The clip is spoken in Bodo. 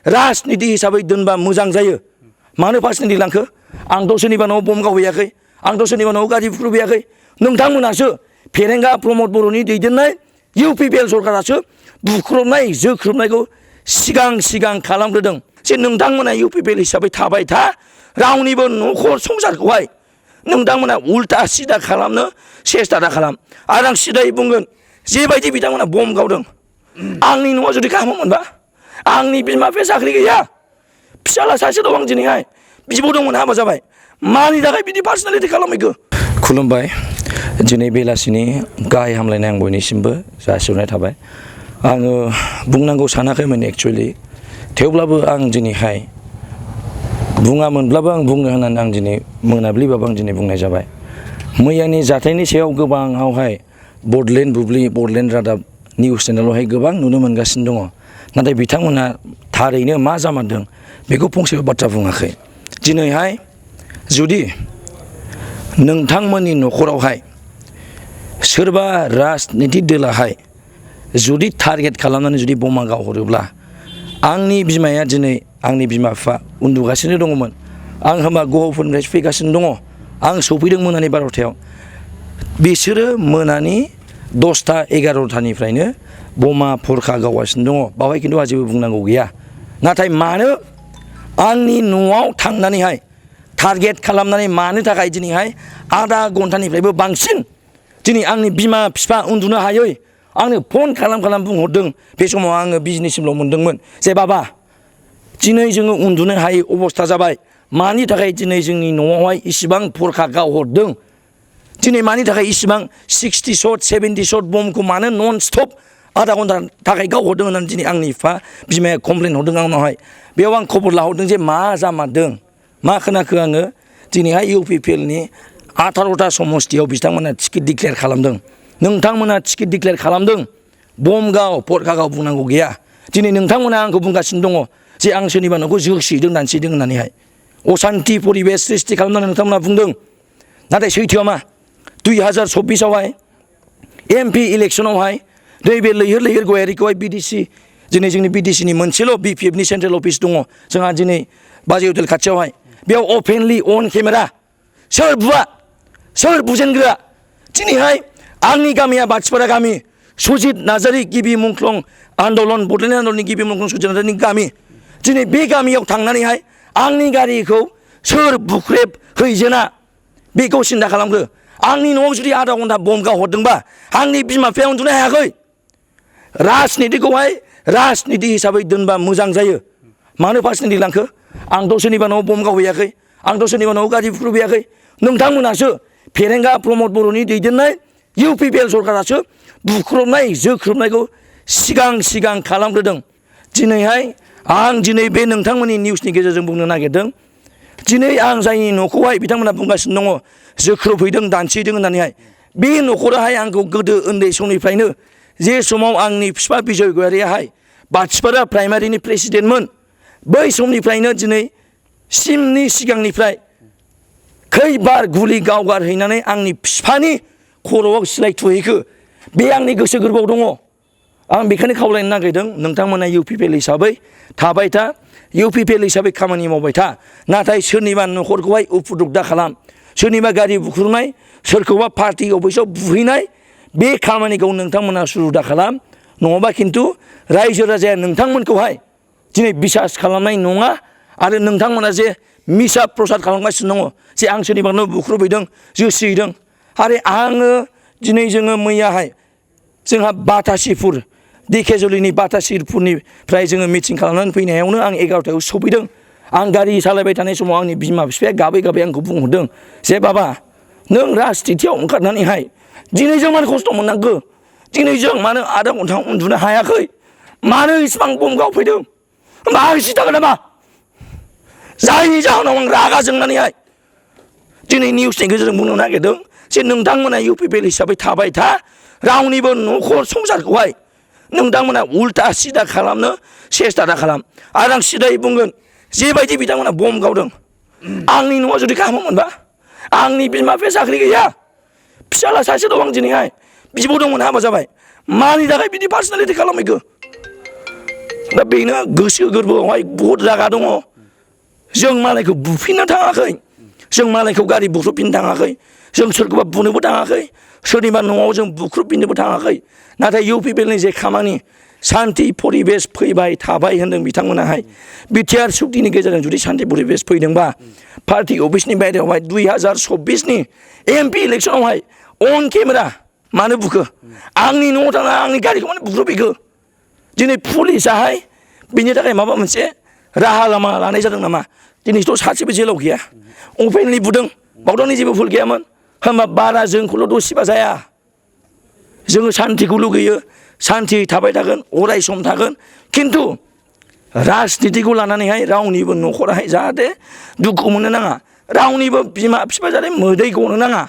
राजनिति हिसाबै दोनबा मोजां जायो मानो पार्सनेलि लांखो आंथ' सोरनिबा न'आव बम गावहैयाखै आंथ' सोरनिबा न'आव गारि फुख्रुबहैयाखै नोंथांमोनासो फेरेंगा प्रमद बर'नि दैदेननाय UPPL सरकारासो बुख्रुबनाय जोख्रुबनायखौ सिगां खालामग्रोदों जे नोंथांमोना UPPL हिसाबै थाबाय था रावनिबो न'खर संसारखौहाय नोंथांमोना उल्टा सिदा खालामनो सेस्था दा खालाम आरो आं सिदायै बुंगोन जेबायदि बिथांमोना बम गावदों आंनि न'आ जुदि खालामोमोनबा आंनि बिमा बिफाया साख्रि गैया फिसाला सासे दं आं दिनैहाय बिब' दंमोन हाबा जाबाय मानि थाखाय बिदि पार्सनेलिटि खालामैखो खुलुमबाय दिनै बेलासिनि गाहाय हामलायनाय आं बयनिसिमबो जासिहरनाय थाबाय आङो बुंनांगौ सानाखैमोन एक्चुअलि थेवब्लाबो आं दिनैहाय बुङामोनब्लाबो आं बुंनो होननानै आं दिनै मोनाब्लिबाबो आं दिनै बुंनाय जाबाय मैयानि जाथायनि सायाव गोबाङावहाय बडलेण्ड बुब्लि बडलेण्ड रादाब निउस चेनेलावहाय गोबां नुनो मोनगासिनो दङ नाथाय बिथांमोना थारैनो मा जामारदों बेखौ फंसेबो बाथ्रा बुङाखै दिनैहाय जुदि नोंथांमोननि न'खरावहाय सोरबा राजनिति दोलाहाय जुदि टारगेट खालामनानै जुदि बमा गावहरोब्ला आंनि बिमाया दिनै आंनि बिमा बिफा उन्दुगासिनो दङमोन आं होमबा गहपुरनिफ्राय फैगासिनो दङ आं सफैदों मोनानि 12थायाव बिसोरो मोनानि 10ता 11तानिफ्रायनो बमा फरखा गावगासिनो दङ बावहाय खिन्थु आं जेबो बुंनांगौ गैया नाथाय मानो आंनि न'आव थांनानैहाय टारगेट खालामनानै मानो थाखाय दिनैहाय आधा घन्टानिफ्रायबो बांसिन दिनै आंनि बिमा बिफा उन्दुनो हायै आंनो फन खालाम बुंहरदों बे समाव आङो बिजनेससिमल' मोनदोंमोन जे बाबा दिनै जोङो उन्दुनो हायै अबस्था जाबाय मानि थाखाय दिनै जोंनि न'आवहाय इसिबां फरखा गावहरदों दिनै मानि थाखाय इसिबां 60 शट 70 शट बमखौ मानो नन स्टप आधा घन्टा थाखाय गावहरदों होननानै दिनै आंनि बिमाया कमप्लेन हरदों आंनावहाय बेयाव आं खबर लाहरदों जे मा जामारदों मा खोनाखो आङो दिनैहाय UPPLनि 18ता समस्तियाव बिथांमोना टिकेट डिक्लेयार खालामदों नोंथांमोना टिकेट डिक्लेयार खालामदों बम गाव फरखा गाव बुंनांगौ गैया दिनै नोंथांमोना आंखौ बुंगासिनो दङ जे आं सोरनिबा न'खौ जोसिदों दानसिदों होननानैहाय असान्ति परिबेस सृष्टि खालामनानै नोंथांमोना बुंदों नाथाय सैथोआ मा 2024आवहाय MP इलेक्सनावहाय नैबे लैहोर गयारिखौहाय BDC दिनै जोंनि BDCनि मोनसेल' BPFनि सेन्ट्रेल अफिस दङ जोंहा दिनै बाजै हटेल खाथियावहाय बेयाव अपेनलि अन केमेरा सोर बुजेनग्रा दिनैहाय आंनि गामिया बाथिपारा गामि सुजित नार्जारी गिबि मुंख्लं आन्दलन बडलेण्ड आन्दलननि गिबि मुंख्लं सुजित नार्जारीनि गामि दिनै बे गामियाव थांनानैहाय आंनि गारिखौ सोर बुख्रेब हैजेना बेखौ सिन्था खालामग्रो आंनि न'आव जुदि आधा घन्टा बम गावहरदोंबा आंनि बिमा बिफाया उन्दुनो हायाखै राजनितिखौहाय राजनिति हिसाबै दोनबा मोजां जायो मानो पार्सनेलि लांखो आंथ' सोरनिबा न'आव बम गावहैयाखै आंथ' सोरनिबा न'आव गारि फुख्रुबहैयाखै नोंथांमोनासो फेरेंगा प्रमद बर'नि दैदेननाय UPPL सरकारासो बुख्रुबनाय जोख्रुबनायखौ सिगां खालामग्रोदों दिनैहाय आं दिनै बे नोंथांमोननि निउसनि गेजेरजों बुंनो नागिरदों दिनै आं जायनि न'खौहाय बिथांमोना बुंगासिनो दङ जोख्रुबहैदों दानसिदों होननानैहाय बे न'खराहाय आंखौ गोदो उन्दै समनिफ्रायनो जे समाव आंनि बिफा बिजय गयारियाहाय बाथिपारा प्राइमारिनि प्रेसिडेन्टमोन बै समनिफ्रायनो दिनै सिमनि सिगांनिफ्राय खैबार गुलि गावगारहैनानै आंनि बिफानि खर'आव सिलाय थुहैखो बे आंनि गोसो गोरबोआव दङ आं बेखौनो खावलायनो नागिरदों नोंथांमोना UPPL हिसाबै थाबाय था UPPL हिसाबै खामानि मावबाय था नाथाय सोरनिबा न'खरखौहाय उफुद्रुग दा खालाम सोरनिबा गारि बुख्रुबनाय सोरखौबा पार्टि अफिसाव बुहैनाय बे खामानिखौ नोंथांमोना सुरु दा खालाम नङाबा खिन्थु रायजो राजाया नोंथांमोनखौहाय दिनै बिसास खालामनाय नङा आरो नोंथांमोना जे मिसा प्रसाद खालामगासिनो दङ जे आं सोरनिबा न' बुख्रुबहैदों जोसिहैदों आरो आङो दिनै जोङो मैयाहाय जोंहा बातासिपुर दिकेजलिनि बातासिपुरनिफ्राय जोङो मिटिं खालामनानै फैनायावनो आं 11थायाव सफैदों आं गारि सालायबाय थानाय समाव आंनि बिमा बिफाया गाबै आंखौ बुंहरदों जे बाबा नों राजनितियाव ओंखारनानैहाय दिनै जों मानो खस्थ' मोननांगौ दिनै जों मानो आधा घन्टा उन्दुनो हायाखै मानो इसिबां बम गावफैदों होमबा आं सिन्थागोन नामा जायनि जाहोनाव आं रागा जोंनानैहाय दिनै निउसनि गेजेरजों बुंनो नागिरदों जे नोंथांमोना UPPL हिसाबै थाबाय था रावनिबो न'खर संसारखौहाय नोंथांमोना उल्टा सिदा खालामनो सेस्था दा खालाम आरो आं सिदायै बुंगोन जेबायदि बिथांमोना बम गावदों आंनि न'आव जुदि खालामोमोनबा आंनि बिमा बिफाया साख्रि गैया फिसाला सासे दं आं दिनैहाय बिब' दंमोन हाबा जाबाय मानि थाखाय बिदि पार्सनेलिटि खालामैखो दा बेनो गोसो गोरबोआवहाय बहुद रागा दङ जों मालायखौ बुफिननो थाङाखै जों मालायखौ गारि बुख्रुबफिननो थाङाखै जों सोरखौबा बुनोबो थाङाखै सोरनिबा न'आव जों बुख्रुबफिननोबो थाङाखै नाथाय इउपिपिएलनि जे खामानि शान्ति परिबेस फैबाय थाबाय होनदों बिथांमोनाहाय बिटिआर सुक्तिनि गेजेरजों जुदि शान्ति परिबेस फैदोंबा पार्टी अफिसनि बायरायावहाय 2024नि एमपि इलेक्सनावहाय अन केमेरा मानो बुखो आंनि न'आव थांना आंनि गारिखौ मानो बुख्रुबफैखो दिनै पुलिसाहाय बिनि थाखाय माबा मोनसे राहा लामा लानाय जादों नामा दिनैथ' सासेबो जेलाव गैया अपेनलि बुदों बावदांनि जेबो भुल गैयामोन होमबा बारा जोंखौल' दसिबा जाया जोङो शान्तिखौ लुगैयो शान्ति थाबाय थागोन अराय सम थागोन खिन्थु राजनितिखौ लानानैहाय रावनिबो न'खराहाय जाहाथे दुखु मोननो नाङा रावनिबो बिमा बिफा जाहाथे मोदै गनो नाङा